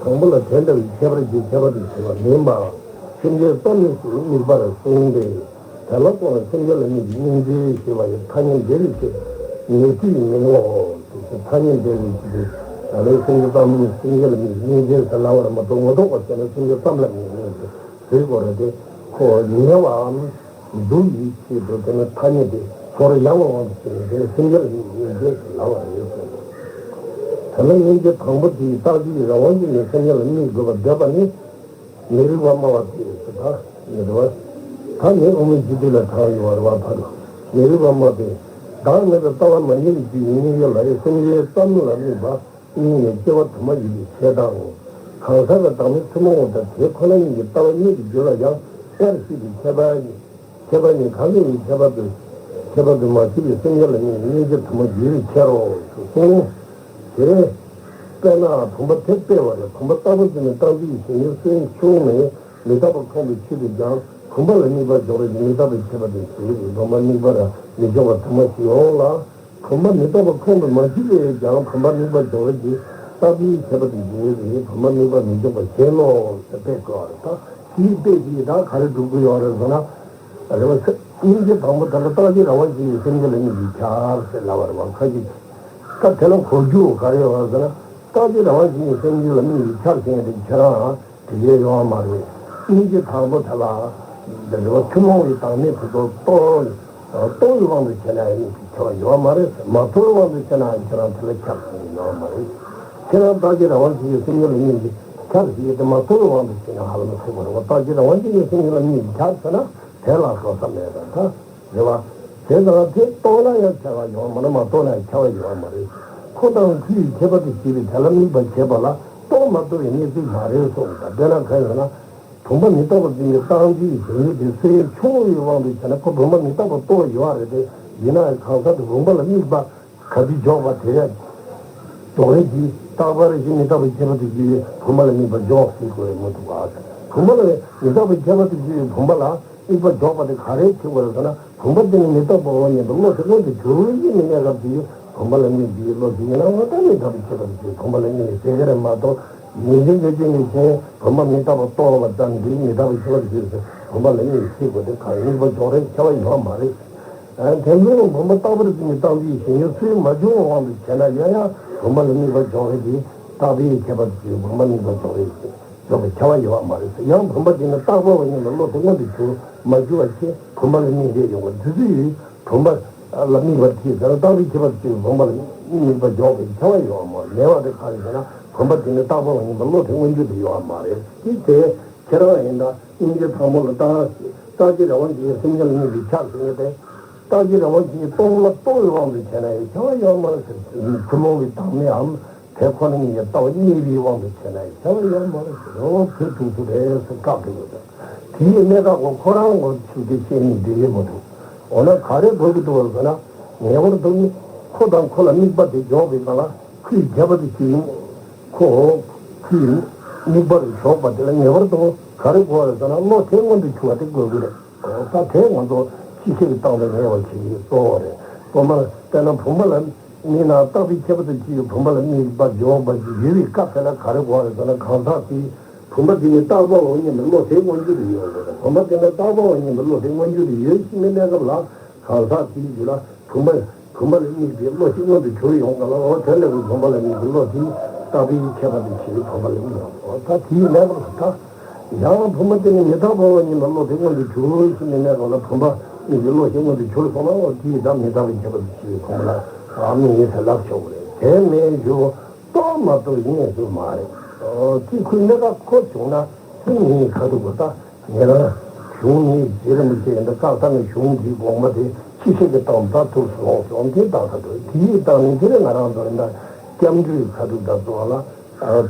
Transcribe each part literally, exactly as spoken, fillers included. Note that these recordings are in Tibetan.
དང་པོ་ལ་དེ་འདྲ་བའི་ཁྱད་པར་གྱི་ཁྱད་པར་དུ་བྱེད་པ་མིན་པ། སེམས་ཅན་ཙམ་ཉིད་སུ་དམིགས་པར་གསུངས་ཏེ། དེ་ལ་སོགས་ལ་སེམས་ཅན་ལ་དམིགས་ཀྱི་སྙིང་རྗེ་ཞེས་པ་ཡི་ཐ་སྙད་འདི་ལས་ཆེ་ཉེ་དུས་མིན་ནོ། ཐ་སྙད་འདི་ལས་ཆེ་ད་ལོའི་སེམས་ཅན་ཙམ་སེམས་ཅན་ལ་དམིགས་ཀྱི་སྙིང་རྗེ་ཟེར་ལབ་པར་མ་གཏོགས་ངོ་ཐོག་པ་བྱས་ན་སེམས་ཅན་ཙམ་ལ་དམིགས་ནས་ཟེར་དགོས་རེད་དེ། ཁོ་ཉེ་བའམ། སྡུག་ཡིད་ཆེས་དང་དེ་ནི་ཐ་སྙད་དེ་ཚོར་ཡང་བའི་དབང་དུ་བྱས་ནས་དེ་སེམས་ཅན་ལ་སྙིང་རྗེ་ཞེས་ལབ་པ་རེད་གསུངས། དེ་ལ་སྙིང་རྗེ་དང་པོ་དེའི་རྟག་གཅིག་རང་དབང་གཅིག་ནས་སེམས་ཅན་ལ་དམིགས་དགོས་པར་འདོད་པ་ནི་མི་རིགས་པ་སྨྲ་བ་སྟེ་ཟེར་ད་ནི་རེད་བ། ད་ནི་དབུ་མའི་སྤྱི་དོན་ལ་དྲངས་ཡོད་པ་རེད་བ། ད་ནི་མི་རིགས་པ་སྨྲ་སྟེ་བདག་མེད་པའི་ལྟ་བ་མ་ངེས་པའི་རྒྱུ་ཡིན་སྙིང་རྗེ་ལ་ཡང་སེམས་ཅན་ཙམ་ལ་དམིགས་པ། སྙིང་ནས་སྐྱེ་བ་དུ་མ་ཡོད་པའི་ཕྱིར་དང་། གང་ཟག་གི་བདག་མེད་ཐུན་མོང་བ་དང་དེ་ཁོ་ན་ཉིད་ཀྱི་ལྟ་བ་གཉིས་ཀྱི་རྒྱུད་ལ་ཡང་སྔར་བཤད་པའི་ཁྱད་པར་ཁྱད་པར་ནི་གང་གིས་ཁྱད་པར་དུ་ཁྱད་པར་དུ་མ་བྱས་པའི་སེམས་ཅན་ལ་ནི་སྙིང་རྗེ་དུ་མ་ཡོད་པའི་ཕྱིར་རོ་ཞེས་གསུངས། དེ་དཔེར་ན་བུམ་པ་དེ་དཔེ་བ་རེད། བུམ་པ་རྟག་པ་ཙམ་ནི་རྟག་འཛིན་གྱི་ཞེན་ཡུལ་སུན་ཕྱུང་ནས་མི་རྟག་པ་ཁོང་དུ་ཆུད་དུ་ཀྱང་བུམ་པ་ལ་དམིགས་པ་འཇོག་པའི་མི་རྟག་པའི་ཁྱད་པར་དུ་བྱེད་པའི་བུམ་པ་དམིགས་པ་ལ་མི་འཇོག་པ་དུ་མ་ཞིག་འོང་ལ། བུམ་པ་མི་རྟག་པ་ཁོང་དུ་མ་ཆུད་པས་ཀྱང་བུམ་པ་དམིགས་པ་འཇོག་པའི་རྟག་པའི་ཁྱད་པར་དུ་འགྱུར་བས་བུམ་པ་དམིགས་པ་མི་འཇོག་པ་ཞེས་ནོ་ཞེས་དཔེ་བཀོད་པ་རེད། ད་དེའི་དཔེ་དེས་ད་ག་རེ་སྒྲུབ་ཀྱི་ཡོད་རེད་ཟེར་ན། རེད་བ། སྙིང་རྗེ་དང་པོ་དེ་ལ་རྟག་གཅིག་རང་དབང་ཅན་གྱི་སེམས་ཅན་ལ་དམིགས་པའི་ཆར་ཟེར་ལབ་པ་རེད་བ། ཁ་ཅིག་ད་དེ་ལ་གོ་རྒྱུ་ག་རེ་ཡོད་རེད་ཟེར་ན། རྟག་གཅིག་རང་དབང་ཅན་གྱི་སེམས་ཅན་ལ་དམིགས་པའི་ཆར་ཟེར་ཡ་དེ་ཁྱེད་རང་། དེ་གའི་ཡོད་མ་རེད། སྙིང་རྗེ་དང་པོ་དེ་ལ། འདི་རེད་བ། ཐུན་མོང་བའི་བདག་མེད་དེ་ཚོ་རྟོགས། རྟོགས་པའི་དབང་དུ་བྱས་ན་ཡང་ཁྱབ་པ་ཡོད་མ་རེད། མ་རྟོགས་པའི་དབང་དུ་བྱས་ན་ཡང་ཁྱེད་རང་དེ་ལ་ཁྱབ་ཡོད་མ་རེད། ཁྱེད་རང་རྟག་གཅིག་རང་དབང་ཅན་གྱི་སེམས་ཅན་ལ་དམིགས་ཀྱི་ཁྱབ་ཟེར་ཡས་དེ་མ་རྟོགས་པའི་དབང་དུ་བྱས་ན་ཧ་ལམ་ཁེགས་པ་རེད་བ། རྟག་གཅིག་རང་དབང་ཅན་གྱི་སེམས་ཅན་ལ་དམིགས་ཀྱི་ཁྱབ་ཟེར་ན་དེ་ལ་སོགས་ས་མེད་པ་ད། རེད་བ། དེ་ཙང་དེ་རྟོགས་ན་ཡང་ཁྱབ་པ་ཡོད་མ་རེད། མ་རྟོགས་ན་ཡང་ཁྱབ་པ་ཡོད་མ་རེད། ཁོ་དང་ཁོའི་ཁྱད་པར་དུ་བྱས་པའི་དེ་ལ་དམིགས་པ་བྱེད་པ་ལ་རྟོགས་མ་རྟོགས་ཀྱི་གནས་ཚུལ་མ་རེད་གསུངས། ད་དཔེར་ན་གང་ཡིན་ན། བུམ་པ་མི་རྟག་པ་འཛིན་པའི་རྟག་འཛིན་གྱི་ཞེན་ཡུལ་དེ་སུན་ཕྱུང་བའི་དབང་དུ་བྱས་ན་ཁོ་བུམ་པ་མི་རྟག་པ་རྟོགས་ཡོད་རེད་དེ། ཡིན་ན་ཡང་གང་ཟག་དེ་བུམ་པ་ལ་དམིགས་པ་ག་དུས་འཇོག་པ་དེ་རེད། འཇོག་རེད་ཀྱི་རྟག་པ་རེ་ཞིག་མི་རྟག་པའི་ཁྱད་པར་དུ་གྱུར་བའི་བུམ་པ་ལ་དམིགས་པ་འཇོག་ཟེར་དགོས་མི་འདུག་ག། བུམ་པ་ལ་མི་རྟག་པའི་ཁྱད་པར་དུ་གྱུར་བའི་བུམ་པ་ལ་དམིགས་པ་འཇོག་པ་དེ་ག་རེ་བྱེད་དགོས་རེད་ཟེར་ན། བུམ་པ་དེ་ནི་མི་རྟག་པའི་ངང་ཉིད་དུ་བློ་དེ་མངོན་དུ་གྱུར་ཡིན་མིན་གནས་སྐབས་དེའི་བུམ་པ་ལ་དམིགས་པའི་བློ་ཞིག་ཡིན་ན་འོ་ད་མི་རྟག་པའི་ཁྱད་པར་དུ་གྱུར་བུམ་པ་ལ་དམིགས་ནས་ཟེར་གྱི་རེད་མ་གཏོགས། ཉིན་རྒྱུན་ངེས་ཅན་ངེས་ཅན་བུམ་པ་མི་རྟག་པ་རྟོགས་པ་ཙམ་གྱིས་མི་རྟག་པའི་ཁྱད་པར་དུ་གྱུར་ཟེར་བུམ་པ་ལ་དམིགས་ཟེར་དགོས་དེ་གང་དམིགས་པ་འཇོག་རེད། ཁྱད་པར་ཡོད་མ་རེད། དེ་ཚོ་བུམ་པ་རྟག་པར་འཛིན་པའི་རྟག་འཛིན་ཞེན་ཡུལ་སུན་མ་ཕྱུང་བའི་དབང་དུ་བྱས་ན་ཡང་ཡང་བུམ་པ་ལ་དམིགས་པ་འཇོག་རེད་དེ། རྟག་པའི་ཁྱད་པར་དུ་གྱུར་བུམ་པ་དམིགས་པ་འཇོག་རེད་ཟེར། འཇོག་པའི་ཁྱད་པར་ཡོད་པ་མ་རེད་ཟེར། ཡང་བུམ་པ་དེ་ནི་རྟག་པའི་ངང་ཉིད་ལ་བློ་དེ་མངོན་དུ་གྱུར་མ་གྱུར་པ་ཞིག་བུམ་པ་ལ་དམིགས་བསྡད་ཡོང་བ་དེ་ཚོ་ཡིས་བུམ་པ་ལ་དམིགས་པར་བྱེད་ཟེར་ན་རྟག་པའི་ཁྱད་པར་དུ་གྱུར་བུམ་པ་ལ་དམིགས་པ་འཇོག་པའི་ཁྱད་པར་ཡོད་པ་མ་རེད། མེད་པ་དེ་ག་རེ་ཟེར་ན་བུམ་པ་དེ་ནི་རྟག་པའི་ངང་ཉིད་ལ་བློ་དེ་མངོན་གྱུར་དུ་ཡོད་པ་མ་རེད། དེ་དེ་ཁྱེད་རང་ཡིན་ད་སྙིང་རྗེ་དང་པོ་ལ་རྟག་རྟག་གཅིག་རང་དབང་ཅན་གྱི་སེམས་ཅན་ལ་དམིགས་པའི་ཆར་ཟེར་ནས་ཏེ། རྟག་གཅིག་རང་དབང་ཅན་གྱི་རྟོགས་ལ་རྟོགས་པའི་དབང་དུ་བྱས་ན་ཡང་ཁྱད་པར་ཡོད་མ་རེད་ཟེར། ཐུན་མོང་གི་བདག་མེད་འམ། དེ་ཁོ་ན་ཉིད་ཀྱི་ལྟ་བ་རྙེད་པའི་དབང་དུ་བྱས་ན་ཡང་ཁྱད་པར་ཡོད་མ་རེད་ཟེར། འོ་བོད་དུ་སུ་རེད་ཟེར་བཀག་གི་ཡོད་ཀྱང་། དེའི་གནད་འགག་གོ་ཁོ་རང་ངོ་ཆུ་དེ་ཤེས་ནི་འདི་ཡིན་མ་འདུག་འོ་ན་ག་རེ་དགོས་ཀྱི་འདུག་ཟེར་ན། ངེས་པར་དུ་ནི་ཁོ་དང་ཁོ་ལ་དམིགས་པ་དེ་འཇོག་པའི་སྒང་ལ་ཁོའི་ཁྱད་པར་དུ་ཞིག་ཡིན། ཁོ་ཁོའི་དམིགས་པར་འཇོག་པ་དེ་ལ་ངེས་པར་དུ་ག་རེ་དགོས་རེད་ཟེར་ན་བློ་དེ་མངོན་དུ་གྱུར་པ་དེ་དགོས་ཀྱི་རེད། ད་དེ་ང་ཚོ་ཅི་ཞིག་གི་སྟེང་དུ་ངེས་པ་བྱེད་ཀྱི་གཙོ་བོ་རེད། དཔེར་ན་དཔེར་ན་བུམ་པ་ལ་དམིགས་ན་རྟག་པའི་ཁྱད་པར་དུ་སྐྱེས་པའི་བུམ་པ་ལ་དམིགས་པ་འཇོག་པ་ཞིག་ཡོད་པའི་སྐབས་དེ་ལ་ག་རེ་དགོས་རེད་ཟེར་ན། གང་ཟག་དེས་བུམ་པ་དེ་ནི་རྟག་པའོ་སྙམ་པའི་བློ་དེ་མངོན་གྱུར་དུ་ཡོད་དགོས་རེད། བུམ་པ་དེ་ནི་རྟག་པའོ་སྙམ་པའི་བློ་དེ་མངོན་གྱུར་དུ་ཡོད་ཞིག་མི་གནས་སྐབས་ལ་གང་ཟག་དེའི་རྒྱུད་ལ་བུམ་པ་བུམ་པ་ལ་དམིགས་པའི་བློ་ཞིག་མངོན་དུ་གྱུར་ཡོང་ག་ལ། འོ་དེ་ལས་བུམ་པ་ལ་དམིགས་པའི་བློ་དེ་རྟག་པའི་ཁྱད་པར་དུ་སྐྱེས་པའི་བུམ་པ་ལ་དམིགས་ཡོང་། འོ་ད་དེའི་གནས་སྐབས་ལ་ད། ཡང་བུམ་པ་དེ་ནི་མི་རྟག་པའོ་སྙམ་པའི་བློ་དེ་མངོན་དུ་གྱུར་ཞིག་མི་གནས་སྐབས་ལ་བུམ་པ་དམིགས་པའི་བློ་ཞིག་མངོན་དུ་གྱུར་སོང་ན་འོ་དེའི་ད་མི་རྟག་པའི་ཁྱད་པར་དུ་སྐྱེས་པའི་བུམ་པ་ལ་ཨ་དམིགས་ཡིན་ཟེར་ལབ་ཆོག་གི་རེད། དེ་མིན་རྒྱུ་རྟོགས་མ་རྟོགས་ཡིན་ཟེར་མ་རེད། ཨོ་དེ་ཁོའི་གནད་འགག་ཁོ་བྱུང་ན་དེ་ངས་ག་རེ་དགོས། ད་ངེད་རང་གཞུང་ནས་རྗེ་རིན་པོ་ཆེ་ཡིན་ད་བཀའ་གདམས་ནས་གཞུང་འདིའི་དགོངས་པ་དེ་ཅི་ཞིག་གི་སྟེང་ད་ཐུགས་སུ་ལོངས་སོང་དེ་ད་ད་དུ་དེའི་སྟེང་ནས་དེ་ནས་ང་རང་ཚོ་ཡིན་ད་སྐྱབས་འགྲོའི་ཁ་ཐུག་ད་ཚོ་ལ་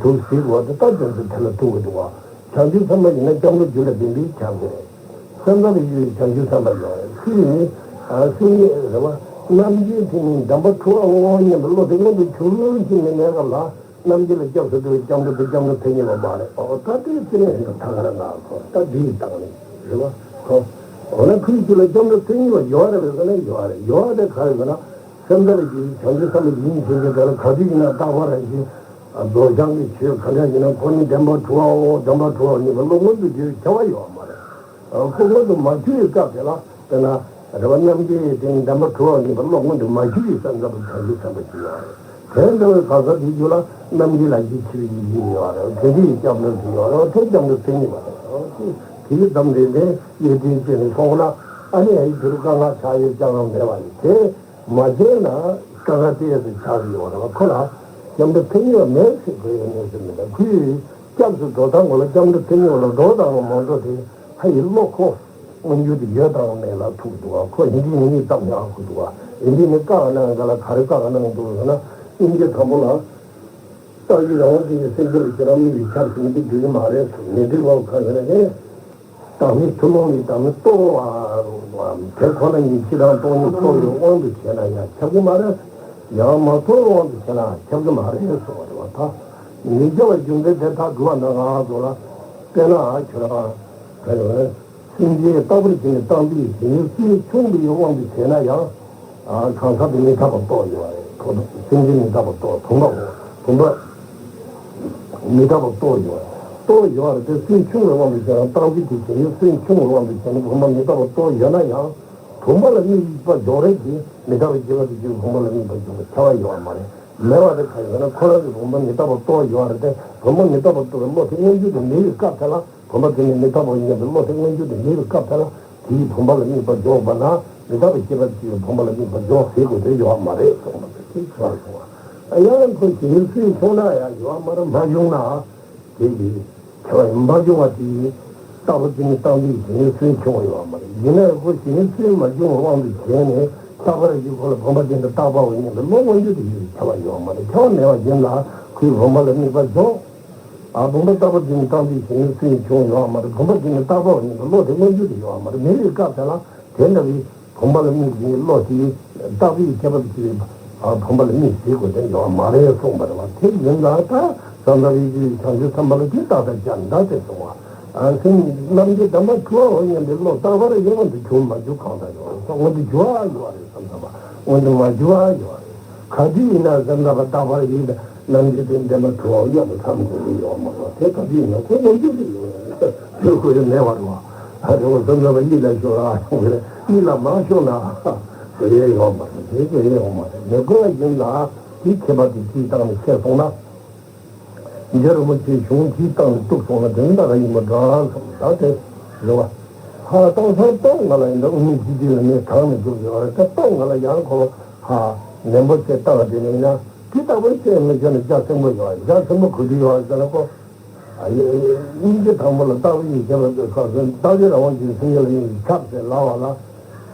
ཐུགས་སྲིད་དགོས་དེ་ད་དེ་ཚོ་དེ་ལ་ཐུག་གི་འདུག་བ། བྱང་ཆུབ་སེམས་དཔའ་ཡིན་ན་སྐྱབས་འགྲོ་རྒྱུད་ལ་ལྡན་པས་ཁྱབ་དགོས། སེམས་ཙམ་པའི་རྒྱུད་བྱང་ཆུབ་སེམས་དཔའ་ཡོད་རེད། ཚུལ་ནི་སེམས་ཉིད་རེད་བ། རྣམ་འབྱེད་དེ་ནི་གདམས་པ་འཁྲུལ་བ་དངོས་སྙམ་པའི་བློ་དེ་མངོན་དུ་གྱུར་ཞིང་མི་གནས་སྐབས་ལ། རྣམ་འབྱེད་ལ་སྐྱབས་སུ་འགྲོ་བའི་སྐྱབས་འགྲོ་དེ་སྐྱབས་འགྲོ་མཚན་ཉིད་པ་མ་རེད། ཨོ་ད་དེ་ཚེ་ནས་ཧིན་དུ་ཐ་ག་ར་ན་ཁོ་ད་འདིའི་སྟེང་ནས་རེད་བ། ཁོ། འོ་ན་ཁོའི་རྒྱུད་ལ་སྐྱབས་འགྲོ་མཚན་ཉིད་པ་ཡོད་རེད་པས་ཟེར་ན་ཡོད་རེད། ཡོད་རེད་ག་རེ་ཟེར་ན། སེམས་ཙམ་པའི་རྒྱུད་བྱང་ཆུབ་སེམས་དཔའ་ཡིན་ཕྱིན་ཆད་དེ་ལ་ག་དུས་ཡིན་ན་རྟག་པ་རང་བཞིན། རྫོགས་བྱང་གི་ཆོས་ག་འདྲ་ཡིན་ན་ཁོ་ནི་བདེན་པར་གྲུབ་པའོ། བདེན་པར་གྲུབ་པ་ཉིད་ལ་བློ་མངོན་དུ་གྱུར་བའི་ཁྱབ་པ་ཡོད་མ་རེད། ཁོ་མངོན་དུ་མ་གྱུར་བའི་སྐབས་དེ་ལ་དཔེར་ན་རེད་པ། རྣམ་མཁྱེན་དེ་ནི་བདེན་པར་གྲུབ་པ་ཉིད་ལ་བློ་མངོན་དུ་མ་གྱུར་བའི་སེམས་ཙམ་པ་བྱང་ཆུབ་སེམས་དཔའ་ཅིག་ཡོད་རེད། དེ་འདྲ་བའི་གང་ཟག་དེའི་རྒྱུད་ལ་རྣམ་མཁྱེན་ལ་ཡིད་ཆེས་པའི་ཡིད་ཡོད་རེད། དེ་འདྲའི་སྐྱབས་འགྲོ་ཅིག་ཡོད་རེད། དེ་སྐྱབས་འགྲོ་མཚན་ཉིད་མ་རེད། དེའི་ཙམ་རེད་དེ། ཡོད་དུས་ཅི་ནས་སོང་ན་ཨ་ནི་ཨ་ཡི་དུ་རུ་དཀའ་ངལ་ཆགས་ཡོད་ཀྱང་རང་མེད་པ་ཡིན། དེ་མ་བྱས་ན་དཀའ་ངལ་དེ་ཡོད་དུ་ཆགས་ཀྱི་ཡོད་རེད་བ། ཁོ་ལ་སྐྱབས་འགྲོ་མཚན་ཉིད་མེད་ཟེར་དགོས་ཡོད་མེད་ཟེར་མི་འདུག་ཁོའི་སྐྱབས་སུ་འགྲོ་སྟངས་ངོ་ལ་སྐྱབས་འགྲོ་མཚན་ཉིད་ལ་འགྲོ་དང་མ་འགྲོ་དེ་ཕ་ཡི་བློ་ཁོ་མངོན་གྱུར་དུ་ཡོད་དང་མེད་ལ་ཐུག་འདུག་བ། ཁོ་ཡིན་གཅིག་མིན་གཉིས་ཙམ་ཡང་ཁུ་འདུག་བ། ཡིན་གཅིག་ནི་དཀའ་ངལ་ག་ལ་ག་རེ་དཀའ་ངལ་འདུག་ཟེར་ན། སྙིང་རྗེ་དང་པོ་ལ། རྟག་གཅིག་རང་དབང་ཅན་གྱི་སེམས་ཅན་ལ་ཁྱེད་རང་མི་ཡི་ཆགས་སུ་མི་འདུག་འགྲིག་གི་མ་རེད་ཟེར། མི་འགྲིག་པ་གང་ཡིན་ན་ནི། བདག་མེད་ཐུན་མོང་མིན། བདག་མེད་རྟོགས་པ་དེ་ཁོ་ན་ཉིད་སྤྱི་དང་སྟོང་ཉིད་རྟོགས་པའི་དབང་དུ་བྱས་ན་ཡང་ཁྱབ་ཀྱི་མ་རེད། ཡང་མ་རྟོགས་དབང་དུ་བྱས་ན་ཁྱབ་ཀྱི་མ་རེད་གསུངས་པ་རེད་བ། ད་མི་འགལ་བ་རྒྱུ་མཚན་དེ་དག་དགུ་པ་ནང་ང་ཚོ་ལ་དཔེར་ན་ཁྱོད་རང་ག་ཡོད་རེད། སེམས་ཅན་རྟག་པར་བྱས་ནས་བཏང་པའི་ཞེན་ཡུལ་སུན་ཕྱུང་བའི་དབང་དུ་བྱས་ན་ཡང་། གང་ཟག་དེ་མི་རྟག་པར་རྟོགས་ཡོད་རེད། ཁོ་སེམས་ཅན་མི་རྟག་པར་རྟོགས། བུམ་པ་བུམ་པ་མི་རྟག་པར་རྟོགས་ཡོད་རེད། རྟོགས་ཡོད་རེད་དེ། སུན་ཕྱུང་བའི་དབང་དུ་བྱས་ན་བཏང་པའི་དེ་ཞེན་ཡུལ་སུན་ཕྱུང་བའི་དབང་དུ་བྱས་ནས་བུམ་པ་མི་རྟག་པར་རྟོགས་ཡོད་ན་ཡང་། བུམ་པ་ལ་དམིགས་པ་འཇོག་རེས་ཀྱིས་མི་རྟག་པའི་སྐྱེ་བ་དེ་ཀྱང་བུམ་པ་ལ་དམིགས་པ་འཇོག་པའི་ཁྱབ་པ་ཡོད་པ་མ་རེད། མེད་པ་དེ་ག་ཡོད་ན་ཁོ་རང་གི་བུམ་པ་མི་རྟག་པར་རྟོགས་ཡོད་རེད་དེ། བུམ་པ་མི་རྟག་པར་རྟོགས་པའི་བློ་དེ་མངོན་གྱུར་དུ་མེད་པའི་སྐབས་དེ་ལ། བུམ་པ་དེ་ནི་མི་རྟག་པར་ངེས་པའི་བློ་དེ་མངོན་གྱུར་དུ་མེད་པའི་སྐབས་དེ་ལ། དེའི་བུམ་པ་ལ་དམིགས་པ་འཇོག་པ་ན་མི་རྟག་པའི་སྐྱེ་བ་དེ་ཀྱང་བུམ་པ་ལ་དམིགས་པ་འཇོག་ཟེར་དགོས་དོན་ཡོད་པ་མ་རེད་གསུངས་པ་དེ་ཁྱོད་ཚོར་སོང་བ། ཡང་ཁོ་ཞེན་ཡུལ་སུན་ཕྱུང་ན་ཡང་ཡོད་པ་མ་རེད། མ་བྱུང་ན། དེ་ཡི་ཁྱབ་པ་ཡིན་པ་བྱུང་བ་དེ་ཡིན། རྟག་པ་དེ་ནི་བཏང་པའི་ཞེན་ཡུལ་སུན་ཕྱུང་བ་ཡོད་པ་མ་རེད། ཡིན་ན་ཡང་ཁོ་ཞེན་ཡུལ་སུན་མ་བྱུང་བའི་དབང་དུ་བྱས་ནས་རྟག་པར་གྱི་ཁོ་ལ་བུམ་པ་དེ་འདྲ་རྟག་པའོ་སྙམ་པའི་བློ་མངོན་གྱུར་དུ་ཡོད་པའི་ཁྱབ་པ་ཡོད་པ་མ་རེད། ཁྱབ་པ་མེད་པ་ཡིན་ལ་ཁོའི་བུམ་པ་ལ་དམིགས་པ་འཇོག་ཨ། བུམ་པ་རྟག་པ་དེ་ནི་བཏང་པའི་ཞེན་ཡུལ་སུན་ཕྱུང་ཡོད་པ་མ་རེད། བུམ་པ་དེ་ནི་རྟག་པའོ་སྙམ་པའི་བློ་དེ་མངོན་གྱུར་དུ་ཡོད་པ་མ་རེད། མེད་པའི་སྐབས་དེ་ལ་དེ་འདྲ་བའི་བུམ་པ་ལ་དམིགས་པའི་བློ་དེ་རྟག་པའི་ཁྱད་པར་གྱིས་བུམ་པ་ལ་དམིགས་ཟེར་དགོས་དོན་ཡོད་མ་རེད་གསུངས་པ་རེད་བ། དེ་ཡིན་ལ་ད་བསམ་པ་རིག་པའི་བྱང་ཆུབ་སེམས་དཔའ་ལ་དེ་ལྟ་ལྟར་སྦྱར་འདྲ་དེ་གསུངས་པ། སེམས་རྣམ་མཁྱེན་བདེན་པར་གྲུབ་པའོ་སྙམ་པའི་བློ་རྟག་པར་ཡང་མངོན་དུ་གྱུར་མ་གྱུར་གང་ལྟར་ཡོད་རེད། མངོན་དུ་གྱུར་བ་ཡོད་རེད་བསམ་བསམ་པ། མངོན་དུ་མ་གྱུར་བ་ཡོད་རེད། ག་དུས་ཡིན་ན་བསམ་བསམ་པ་རྟག་པར་ཡིན་ད་རྣམ་མཁྱེན་དེ་བདེན་པར་གྲུབ་པའོ་སྙམ་པའི་བསམ་དགོས་ཀྱི་ཡོད་མ་རེད། དེ་ག་དུས་ཡིན་ན་ཁོ་མངོན་གྱུར་དུ་ཡོད་རེད། དེ་ཁོ་ཡང་མེད་པ་རེད་བ། ཨ་རེ་བ་བསམ་བསམ་པ་གཉིད་ལ་ཤོར་ཨ་ཡོང་གི་རེད། གཉིད་ལ་མ་ཤོར་ན་དགོས་ཡས་ཡོད་མ་རེད། དེ་དགོས་ཡས་ཡོད་མ་རེད། མི་དགོས་པ་ཡིན་ལ་དེའི་ཁྱད་པར་དེ་ཅིའི་སྟེང་ནས་ཤེས་སོང་ན། རྗེ་རིན་པོ་ཆེའི་གཞུང་དེའི་སྟེང་ནས་གཏུགས་སོང་ན་དེ་ནི་ད་ག་ཡིན་པ་འདྲ་བསམ། ད་དེ་རེད་བ། ཧ་ལྟ་སང་སྟོང་ང་ལ་ཡིན་ད་དབུ་མའི་སྤྱི་དོན་ལ་ནི་དྲངས་ནས་འཇུག་ཡོད་རེད། ད་སྟོང་ང་ལ་ཡང་ཁོ་ཧ་ནན་པོ་བྱས་བཏང་དེ་ནས་ཡིན་ན་དེ་ལྟ་བུ་བྱས་མི་བྱས་ན་རྒྱ་ཆེན་པོ་ཡོད་རེད། རྒྱ་ཆེན་པོ་ག་དུས་ཡོད་རེད་ཟེར་ན་ཁོ། ཨ་ཡེ། སྙིང་རྗེ་དང་པོ་ལ་རྟག་པའི་ཡིད་ཁྱབ་པ་དེ་ཁ་སོན་རྟག་གཅིག་རང་དབང་ཅན་སེམས་ཅན་ལ་ཡིད་ཁྱབ་ཟེར་ལབ་པ་ལ།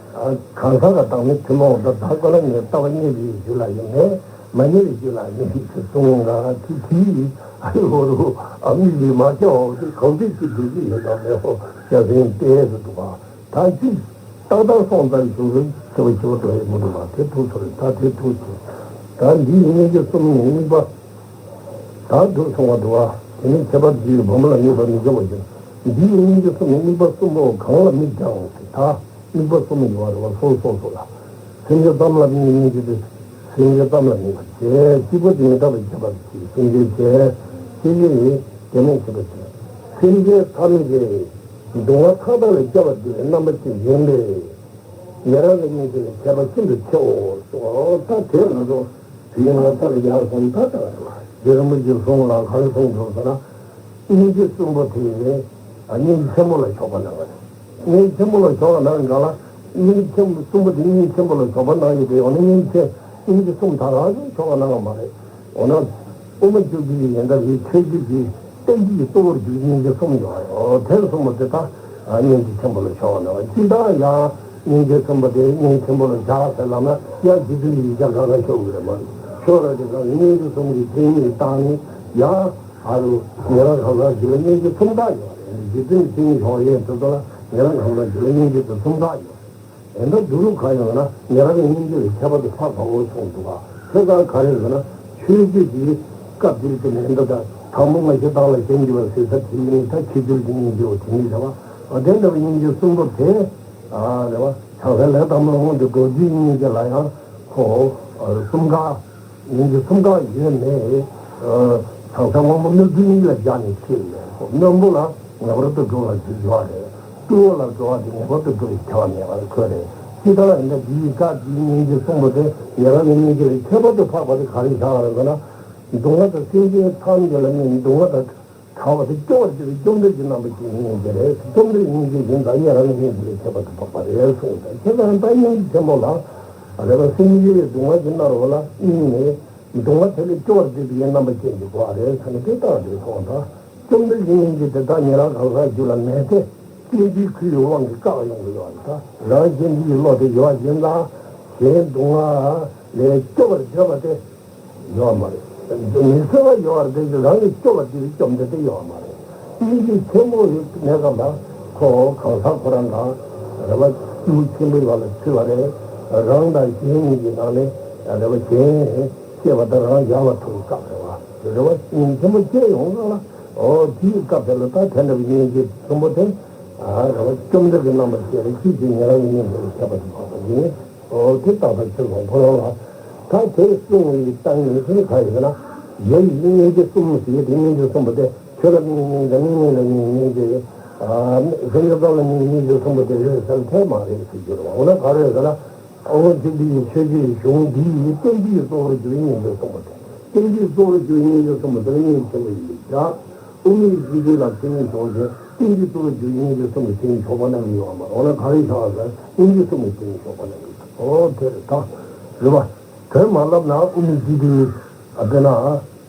གང་ཟག་ག་བདག་མེད་ཐུན་མོང་དང་བདག་ཁོ་ན་ངས་རྟག་པ་རྙེད་པའི་རྒྱུད་ལ་ཡང་མེད། མ་རྙེད་པའི་རྒྱུད་ལ་མེད་ཟེར་གསུངས་ག་དེ་དེའི་ཨ་ཡེ་ཧོ་རུ་ཨ་མིག་གིས་མ་ཁྱབ་འོ་དེ་གང་དུས་ཀྱི་བདུད་རྩི་ཡོད་དམ་མེད་ཧོ་རྒྱ་སེང་ལྟས་སུ་འདུག་ག་ད་ཅི། ཏག་ཏག་སོང་ཙང་བྱུང་རིགས་ཚེ་བ་ཆེ་བ་འགྲོ་ཡི་མི་འདུག་པ་དེ་ཐུགས་ཚོར་ད་དེ་ཐུགས་ཚོར། ད་འདིའི་སྙིང་རྗེ་གསུམ་ནི་གཉིས་པ། ད་འདུག་སོང་བ་འདུག་པ་དེ་ནི་ཁྱད་པར་འདིའི་བུམ་པ་ལ་དམིགས་པ་མི་འཇོག་པ་ཡིན། འདིའི་སྙིང་རྗེ་གསུམ་ནི་དམིགས་པ་གསུམ་པོ་གང་ལ་དམིགས་ཀྱང་ད་དམིགས་པ་གསུམ་ཡོད་པ་རེད་པ་སོ་སོ་སོ་ལ། སེམས་ཅན་ཙམ་ལ་དམིགས་སྙིང་རྗེ་དེ་སེམས་ཅན་ཙམ་ལ་དམིགས་པ་བྱས་གཅིག་པོ་དེ་མི་རྟག་པའི་ཁྱད་པར་གྱིས་སེམས་ཅན་བྱས་སེམས་ཅན་ཡིན་དེ་ནས་ཁྱད་པར་བྱས་སེམས་ཅན་ཐ་མི་དད། སྡུག་བསྔལ་མཐའ་དག་ལས་སྐྱོབ་པར་འདོད་པའི་རྣམ་པ་ཅན་ཡིན་པས། ཉེ་རང་གི་སྙིང་རྗེ་ལ་མཁས་པ་ཤིན་ཏུ་ཆེའོ་གསུངས། ད་དེ་ང་ཚོ་དུས་ཡུན་ལ་ལྟ་བའི་ཡར་སོང་ད་ལྟ་བ་རེད་བ། རྗེ་རིན་པོ་ཆེས་གསུངས་ལ་ག་རེ་གསུངས་འདུག་ཟེར་ན། སྙིང་རྗེ་གསུམ་པོ་དེ་ནི་སྙིང་རྗེ་ཆེན་པོ་ལ་ཕྱོགས་པ་གནང་བ་རེད། སྙིང་རྗེ་ཆེན་པོ་ལ་ཕྱོགས་པ་གནང་ག་ལ། སྙིང་རྗེ་ཆེན་པོ་གསུམ་པོ་དེ་སྙིང་རྗེ་ཆེན་པོ་ལ་ཕྱོགས་པ་གནང་ཡོད་དེ་ཡང་ན་སྙིང་རྗེ་སྙིང་རྗེ་གསུམ་ད་རང་ཕྱོགས་པ་གནང་བ་མ་རེད། འོ་ན། དབུ་མ་བཅུ་གཅིག་གི་ཡན་ལག་གི་ཆོས་བརྒྱུད་ཀྱི་བསྟན་བཅོས་ཀྱི་གཙོ་བོར་གྱུར་སྙིང་རྗེ་གསུམ་ཡོད་རེད། དེ་གསུམ་པོ་དེ་དག་སྙིང་རྗེ་ཆེན་པོ་ལ་ཕྱོགས་པ་ན་སྤྱིར་བཏང་ཡང་སྙིང་རྗེ་གསུམ་པོ་དེ་སྙིང་ཆེན་པོ་ལ་བཞག་ཟེར་ལབ་ན་ཡང་རྗེ་བཙུན་གྱི་ཡིག་ཆ་གང་ག་ཤོར་གི་རེད་མ་གཏོགས་ཤོར་ར་དེ་གང་སྙིང་རྗེ་གསུམ་གྱི་མཚན་ཉིད་བཏང་ནས་ཡང་ཨ་རུ་ཉེ་རང་གང་ག་ཞིག་ལ་སྙིང་རྗེ་གསུམ་དག་ཡོད་རེད། རྗེ་བཙུན་གྱི་མཚན་ཉིད་ཤོར་ཡས་དེ་ཚོ་ལ་ཉེ་རང་གང་ག་ཞིག་ལ་སྙིང་རྗེ་དེ་གསུམ་དག་ཡོད་རེད། དེ་འདྲ་སྡུག་རུས་གང་ཡོང་ན་ཉེ་རང་གི་སྙིང་རྗེ་ལ་ཁྱད་པར་དུ་ཕ་ག་འོ་སོང་འདུག་ག་དེ་ཚང་ག་རེ་ཟེར་ན་ཆོས་བརྒྱུད་ཀྱི་སྐབས་དེར་དེ་ནས་འདི་ལྟར་དང་པོ་ང་ཞེ་སྡང་ལ་ཞེན་གྱུར་པ་ཟེར་ས་དེ་ཡིན་ད་ཁྱད་གྱུར་གྱི་སྙིང་རྗེ་བ་དེ་ཉིད་རེད་བ། དེ་འདྲ་བའི་སྙིང་རྗེ་གསུམ་པོ་དེ་རེད་བ། བྱང་སེམས་ལས་དང་པོ་སྔོན་དུ་འགྲོ་རྒྱུའི་སྙིང་རྗེ་ལ་ཡང་ཁོ་གསུམ་ཀ་སྙིང་རྗེ་གསུམ་ཀ་ཡོད་མེད། གང་ཟག་དབང་པོ་རྣོན་པོའི་མིག་ལ་སྦྱར་ནས་ཤེས་ཡོད་རེད། རྣོན་པོ་ལ་ངེས་པར་དུ་སྒྲུབ་ལ་འཇུག་ཡོད་རེད། རྟུལ་བ་ལ་སྒྲུབ་པ་དེ་ངེས་པར་དུ་སྒྲུབ་པའི་ཁྱད་པར་མེད་པ་ལ་འཁོད་རེད། ཇི་ལྟར་ཡིན་ན་འདི་ཡི་སྐབས་འདིའི་སྙིང་རྗེ་གསུམ་པོ་དེ་ཉེ་རང་གི་སྙིང་རྗེ་ལས་ཁྱད་པར་དུ་འཕགས་པ་དེ་ག་རེ་ཆགས་པ་རེད་ཟེར་ན། སྡུག་བསྔལ་དང་སེམས་ཅན་ཐམས་ཅད་ལ་དམིགས་ནས་སྡུག་བསྔལ་དང་བྲལ་བ་དེ་སྐྱོ་བར་བྱེད་པའི་བཅོམ་ལྡན་གྱི་རྣམ་པ་ཅན་གྱི་སྙིང་རྗེ་རེད། བཅོམ་ལྡན་གྱི་སྙིང་རྗེ་བཞིན་དུ་ཉེ་རང་གི་སྙིང་རྗེ་ལས་ཁྱད་པར་དུ་འཕགས་པ་རེད་གསུངས་ཏེ། ཁྱེད་རང་ད་སྙིང་རྗེ་ཆེན་པོ་ལ་རེ་བ་སེམས་ཅན་ལ་སྡུག་བསྔལ་གྱིས་མནར་བ་ལ་དམིགས་ནས། སྡུག་བསྔལ་དེ་ལས་སྐྱོ་བར་བྱེད་པའི་རྣམ་པ་ཅན་གྱི་གོ་བ་རེད་ཟེར་ནས་དེ་ལྟར་རེད་གསུངས་དང་། བཅོམ་ལྡན་གྱི་སྙིང་རྗེ་དེ་དག་ཉེ་རང་གང་ཟག་རྒྱུད་ལ་མེད་དེ། གཅེས་འཛིན་ཁུར་བའི་དབང་གིས་བཀག་ཡོང་གི་ཡོད་རེད། ད་རང་གཅེས་འཛིན་གྱི་བློ་དེ་ཡོད་པ་ཡིན་ན། གཞན་སྡུག་བསྔལ་ལས་སྐྱོབ་པར་འདོད་པ་དེ་ཡོད་མ་རེད། མི་འཚེ་བ་ཡོད་པར་བསྡད་ཀྱི་རང་གིས་སྐྱོབ་པར་འདོད་པའི་བཅོམ་ལྡན་དེ་ཡོད་མ་རེད། སྙིང་རྗེ་ཆེན་པོ་ཡོད་གནས་སྐབས་ལ་ཁོ་གང་ཟག་ཁོ་རང་དང་རེ་བ་སྐྱེ་བོ་ཆེན་པོའི་བར་ལ་ཚུད་པ་རེད། རང་དང་གཞན་གཉིས་ཀྱི་ནང་ནས་རེ་བ་གཞན་སྐྱེས་པ་དང་རང་ཡལ་བ་ཐུག་སྐབས་རེད་བ། རེ་བ་སྙིང་ཆེན་པོ་སྐྱེས་ཡོང་སྐབས་ལ། འོ་དེའི་སྐབས་དེ་ལ་ད་དེ་འདྲ་བའི་སྙིང་རྗེ་ཆེན་པོ་དེ། ཨ་རེ་བ་བཅོམ་ལྡན་གྱི་རྣམ་པར་ཤེས་པའི་ཆོས་ཀྱི་ཉེ་རང་གི་སྙིང་རྗེ་ལས་ཁྱད་པར་དུ་འཕགས་པ་ཡིན། འོ་དེ་རྟག་པར་ཆོས་ཀྱི་ཕུང་པོ་ལ། ད་དེ་གསུངས་པའི་གཏན་ནས་ཚུལ་ག་ཡིན་ན། ཡ་ཡི་སྙིང་རྗེ་གསུམ་ཟེར་དེ་སྙིང་རྗེ་གསུམ་པོ་དེ། ཆོས་ལ་དམིགས་སྙིང་རྗེ་དང་དམིགས་མེད་ལ་དམིགས་སྙིང་རྗེ། ཨ་སེམས་ཅན་ཐམས་ལ་དམིགས་སྙིང་རྗེ་གསུམ་པོ་དེ་རེད་ཟེར་ཐལ་མ་རེད་ཟེར་རྒྱུ་རེད་བ། འོ་ན་ག་རེ་ཟེར་ན། ཨོ་ཇི་འདི་ཡི་ཆོས་ཀྱི་གཞུང་འདི་ཡི་བསྟན་བཅོས་གཙོ་བོར་གྱུར་པའི་སྙིང་རྗེ་གསུམ་པོ་དེ། བསྟན་བཅོས་གཙོ་བོར་གྱུར་པའི་སྙིང་རྗེ་གསུམ་པོ་དེ་ལ་སྙིང་རྗེ་ཆེན་པོ་ཡིན་པས་ཀྱང་། དབུ་མའི་སྤྱི་དོན་ལ་མཚན་ཉིད་ཕྱོགས་ཆེན། བསྟན་བཅོས་གཙོ་བོར་གྱུར་པའི་སྙིང་རྗེ་གསུམ་པོའི་མཚན་ཉིད་ཕྱོགས་པ་རྣམས་ཡོད་པ་མ་རེད། འོ་ན་ག་རེ་བཞག་ཟེར་སྙིང་རྗེ་གསུམ་པོའི་མཚན་ཉིད་ཕྱོགས་པ་རྣམས་ཡོད། ཨོ་དེ་རེད་ད། རེད་བ། དོན་མ་བསླབ་ན་དབུ་མའི་སྤྱི་དོན། ཨ་དཔེར་ན།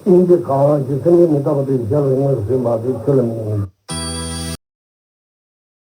སྙིང་རྗེ་གང་ཞིག་སེམས་ཅན་མི་རྟག་པ་དེ་གཞན་ལ་ཡོངས་སུ་ཟིན་པ་དེ་ཆོས་ལ་དམིགས་ནས།